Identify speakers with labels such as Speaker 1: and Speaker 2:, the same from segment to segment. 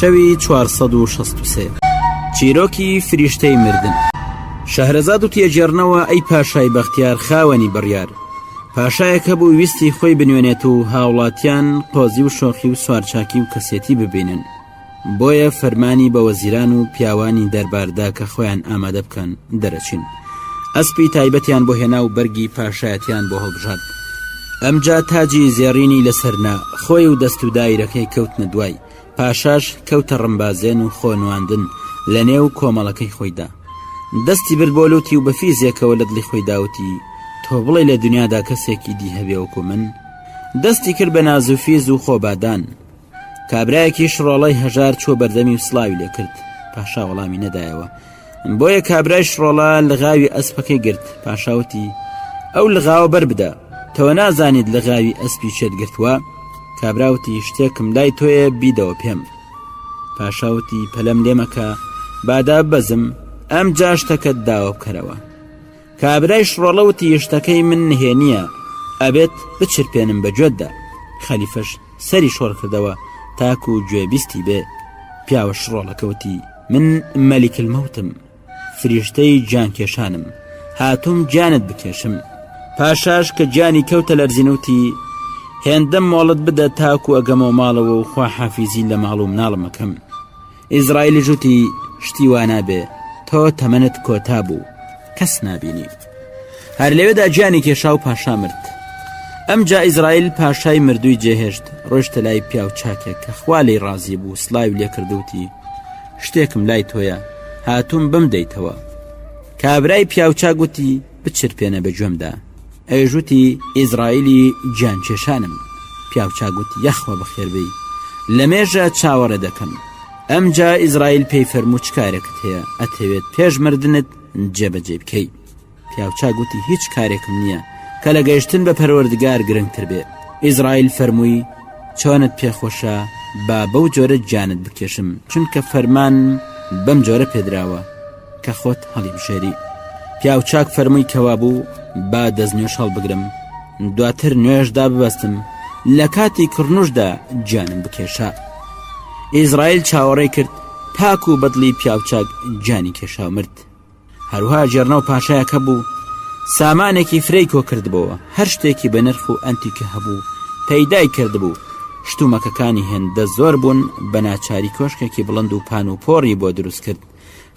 Speaker 1: شەوی 463 چیرۆکی فریشتەی مردن شەهرەزاد و تێگێڕنەوە ئەی پاشای بەختیار خاوەنی بڕیار پاشایەک هەبوو ویستی خۆی بنوێنێت و هاوڵاتیان قۆزی و شۆخی و سوارچاکی و کەسێتی ببینن بۆیە فەرمانی بە وەزیران و پیاوانی دەرباردا کە خۆیان ئامادە بکەن دەرەچین ئەسپی تایبەتیان بۆ هێنا و بەرگی پاشایەتیان بۆ هەڵبژارد ئەمجا تاجی زێڕینی لەسەرنا خۆی و دەست و دایرەکەی کەوتنە دوای پاشاش کەوتە ڕمبازێن و خۆ نواندن لە نێو کۆمەڵەکەی خۆیدا دەستی برد بۆ لوتی و بە فیزێکەوە لە دڵی خۆی داوتی تۆ بڵێ لە دنیادا کەسێکی دی هەبێ وەکو من دەستی کرد بە نازوفیز و خۆبادان کابرایەکی شڕۆڵەی هەژار چووە بەردەمی و سڵاوی لێ کرد پاشا وەڵامی نەدایەوە بۆیە کابرای شڕۆڵە لغاوی ئەسپەکەی گرت پاشاوتی ئەو لغاوە بەر بدە تۆ نازانیت لغاوی ئەسپی چێت گرتووە کابراوتی شتێکم لای تۆیە بیدەوە پێم پاشاوتی پەلەم لێمەکە بادا بەزم ئەم جاشتەکەت داوە بکەرەوە کابرای شڕۆڵە وتی شتەکەی من نهێنییە ئەبێت بچرپێنم بە گوێتدا خەلیفەش سەری شۆڕ کردەوە تاکو گوێبیستی بێ پیاوە شڕۆڵەکە وتی من مەلیک المەوتم فریشتەی گیان کێشانم هاتووم گیانت بکێشم پاشاش کە گیانی کەوتە لەرزین وتی هێندەم مۆڵەت بدە تاکو ئەگەمەوە ماڵەوە و خوا حافیزی لە ماڵ و مناڵمەکەم ئیزرائیلیش وتی، شتی وا نابێ، تۆ تەمەنت کۆتا بوو، کەس نابینی. هەر لەوێدا گیانی کێشا و پاشا مرد. ئەمجا ئیزرائیل پاشای مردووی جێهێشت، ڕۆیشتە لای پیاو چاکێک کە خوا لێی ڕازی بوو، سڵاوی لێ کرد و وتی، شتێکم لای تۆیە، هاتووم بمدەیتەوە. کابرای پیاوچاک وتی، بچرپێنە بە گوێمدا. ئەویش وتی، ئیزرائیلی گیانکێشانم. پیاوچاک وتی، یاخوا بەخێربێی، لەمێژە چاوەڕێ دەکەم. ئەمجا ئیزرائیل پێی فەرموو چ کارێکت هەیە ئەتەوێت پێش مردنت جێبەجێی بکەی؟ پیاوچاک وتی، هیچ کارێکم نییە کە لە گەیشتن بە پەروەردگار گرنگتر بێ. ئیزرائیل فەرمووی، چۆنت پێخۆشە با بەو جۆرە گیانت بکێشم، چونکە فەرمان بەم جۆرە پێدراوە. کە خۆت هەڵیبژێری. پیاو چاک فەرمووی کەوابوو با دەستنوێژ هەڵبگرم دواتر نوێژ داببەستم لە کاتی کڕنوشدا گیانم بکێشا. ئیزرائیل چاوەڕێی کرد تاکو بەدڵی پیاوچاک گیانی کێشا و مرد. هەروها جێرنەو پاشایەک هەبوو سامانێکی فرەی کۆ کردبەوە هەر شتێکی بە نرخ و ئەنتیکە هەبوو پەیدای کردبوو شتومەکەکانی هێندە زۆر بوون بە ناچاری کۆشکێکی بڵند و پان و پۆڕی بۆ دروست کرد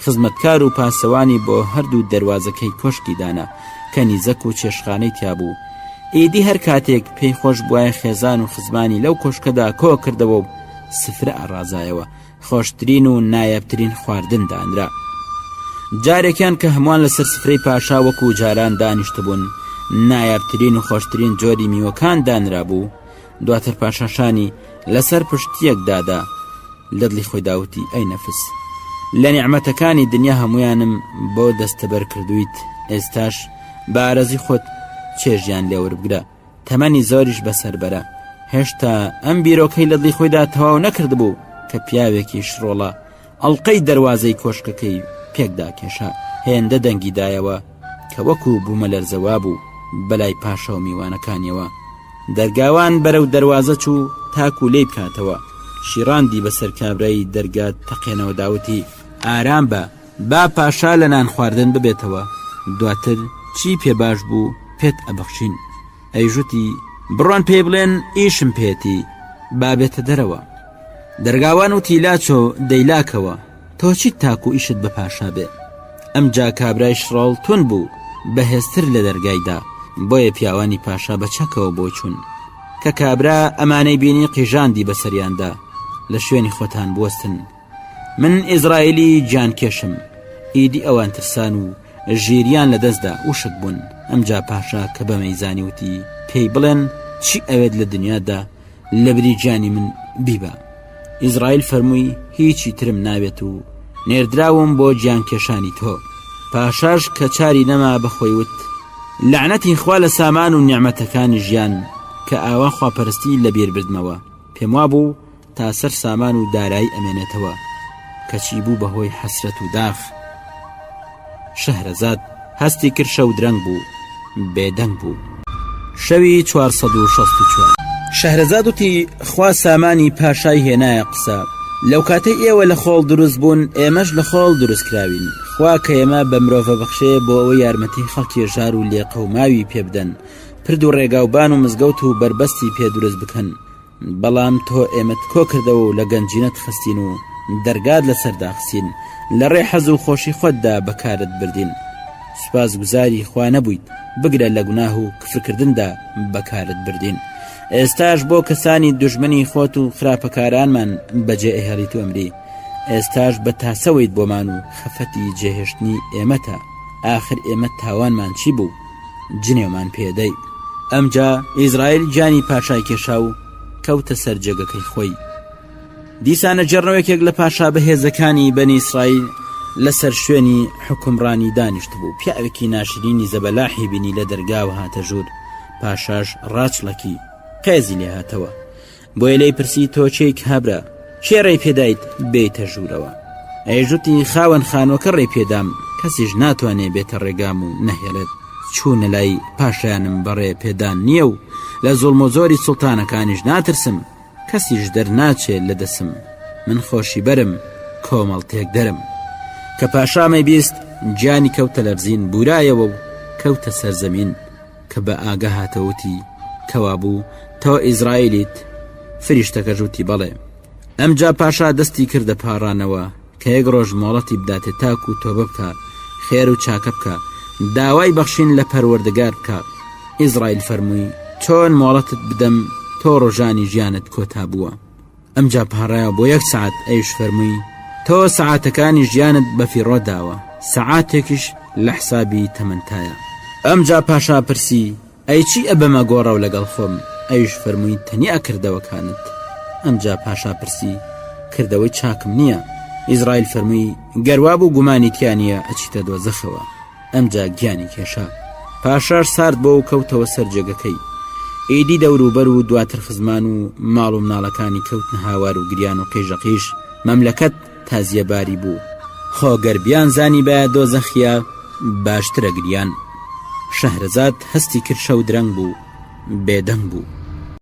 Speaker 1: خزمەتکار و پاسەوانی بۆ هەردوو دەروازەکەی کۆشکی دانا، کەنیزەک و چێشتخانەی تیا بوو. ئیدی هەر کاتێک پێی خۆش بوایە خێزان و خزمانی لەو کۆشکەدا کۆ کردەوە و سفرە ئاڕازایەوە، خۆشترین و نایابترین خواردن دانرا. جارێکیان کە هەمووان لەسەر سفرەی پاشا وەکوو جاران دانیشتبوون، نایابترین و خۆشترین جۆری میوەکان دانرابوو، دواتر پاشا شانی لەسەر پشتییەک دادا، لە دڵی خۆیدا وتی، ئەی نەفس! لە نیعمەتەکانی دنیا هەموویانم بۆ دەستەبەر کردوویت، ئێستاش بە ئارەزووی خۆت چێژیان لێ وەربگرە، تەمەنی زۆریش بەسەر بەرە. هێشتا ئەم بیرۆکەی لە دڵی خۆیدا تەواو نەکردبوو کە پیاوێکی شڕۆڵە ئەڵقەی دەروازەی کۆشکەکەی پێکدا کێشا، هێندە دەنگی دایەوە کە وەکوو بوومەلەرزە وابوو بەلای پاشا و میوانەکانیەوە. دەرگاوان بەرەو دەروازە چوو تاکو لێی بکاتەوە، شیڕاندی بەسەر کابرای دەرگا تەقێنەوە داوتی، ئارام بە، با پاشا لە نان خواردن ببێتەوە، دواتر چی پێ باش بوو پێت ئەبەخشین. ئەویش وتی، بڕۆن پێی بڵێن ئیشم پێیەتی، با بێتە دەرەوە. دەرگاوان وتی، لاچۆ دەیلاکەوە. تۆ چیت تاکو ئیشت بە پاشا بێ؟ ئەمجا کابرای شڕاڵ توند بوو، بەهێزتر لە دەرگای دا، بۆیە پیاوانی پاشا بە چەکەوە بۆی چوون. کە کابرا ئەمانەی بینی قیژاندی بەسەریاندا، لە شوێنی خۆتان بوەستن، من ئیزرائیلی گیانکێشم. ئیدی ئەوان ترسان و ژیریان لە دەستدا وشک بوون. ئەمجا پاشا کە بەمەی زانی وتی، پێی بڵێن چی ئەوێت لە دنیادا لەبری گیانی من بیبە. ئیزرائیل فەرمووی هیچی ترم ناوێت و نێردراوم بۆ گیانکێشانی تۆ. پاشاش کە چاری نەما بە خۆی وت، لەعنەتی خوا لە سامان و نیعمەتەکانی ژیان کە ئاوا خواپەرستی لەبیر بردمەوە، پێم وابوو تا سەر سامان و دارایی ئەمێنێتەوە، کەچی بوو بە هۆی حەسرەت و داخ. شەهرەزاد هەستی کرد شەو درەنگ بوو، بێدەنگ بوو. شەوی 464. شەهرەزاد وتی، خوا سامانی پاشای هێنایە قسە. لەو کاتەی ئێوە لە خۆڵ دروست بوون ئێمەش لە خۆڵ دروست کراوین خوا کە ئێمە بە مرۆڤە بەخشێ بۆ ئەوە یارمەتی خەڵکی ژار و لێقەوماوی پێ بدەن پرد و ڕێگاوبان و مزگەوت و بەربەستی پێ دروست بکەن بەڵام تۆ ئێمەت کۆ کردەوە و لە گەنجینەت خستین و دەرگات لەسەر داخستین لە ڕێ حەز و خۆشی خۆتدا بەکارت بردین سوپاس گوزاری خوا نەبوویت بگرە لە گوناه و کفرکردندا بەکارت بردین ئێستاش بۆ کەسانی دوژمنی خۆت و خراپەکارانمان بەجێ ئەهێڵیت و ئەمری ئێستاش بە تاسەوەیت بۆمان و خەفەتی جێهێشتنی ئێمەتە ئاخر ئێمە تاوانمان چی بوو جنێومان پێدەی ئەمجا ئیزرائیل گیانی پاشای کێشا و کەوتە سەر جێگەکەی خۆی دیسانە جێڕنەوەیەکێک لە پاشا بەهێزەکانی بەنی ئیسرائیل لەسەر شوێنی حکومڕانی دانیشت بوو پیاوێکی ناشرینی زەبەلاحی بینی لە دەرگاوە هاتە ژوور پاشاش ڕاچڵەکی قێزی لێ هاتەوە بۆیە لێی پرسی تۆ کێی کابرا کێ ڕێی پێدایت بێیتە ژوورەوە ئەیژوتی خاوەن خانوەکە ڕێی پێدام کەسیش ناتوانێ بێتە ڕێگام و نەهێڵێت چوونە لای پاشایانم بەڕێ پێدان نییە و لە زوڵم و زۆری سوڵتانەکانیش ناترسم کەسیش دەرناچێ لە دەسم من خۆشی بەرم کۆمەڵ تێکدەرم کە پاشامەی 20 گیانی کەوتە لەرزین بورایەوە و کەوتە سەرزەمین کە بە ئاگا هاتەوە وتی، کەوابوو تۆ ئیزرائیلیت؟ فریشتەکەش وتی، بەڵێ. ئەمجا پاشا دەستی کردە پاڕانەوە کە یەک ڕۆژ مۆڵەتی بداتێ تاکو تۆبە بکا، خێر و چاکە بکا، داوای بەخشین لە پەروەردگار بکا. ئیزرائیل فەرمووی، چۆن مۆڵەتت بدەم تۆ ڕۆژانی ژیانت کۆتا بووە؟ ئەمجا پاڕایەوە بۆ یەک سەعات ئەویش فەرمووی تۆ سەعاتەکانی ژیانت بەفیڕۆ داوە سەعاتێکیش لە حسابی تەمەنتایە ئەمجا پاشا پرسی ئەی چی ئەبەمە گۆڕەو لەگەڵ خۆم ئەویش فەرمووی تەنیا کردەوەکانت ئەمجا پاشا پرسی کردەوەی چاکم نییە ئیزرائیل فەرمووی گەروابوو گومانی تیا نییە ئەچیتە دۆزەخەوە ئەمجا گیانی کێشا. پاشاش سارد بۆ و کەوتەوە سەر جێگەکەی. ئیدی دەوروبەر و دواتر خزمان و ماڵ و مناڵەکانی کەوتنە هاوار و گریان و قیژەقیژ، مەملەکەت تازیەباری بوو. خۆ گەر بیانزانیبایە دۆزەخییە، باشترە گریان. شەهرەزاد هەستی کرد شەو درەنگ بوو، بێدەنگ بوو.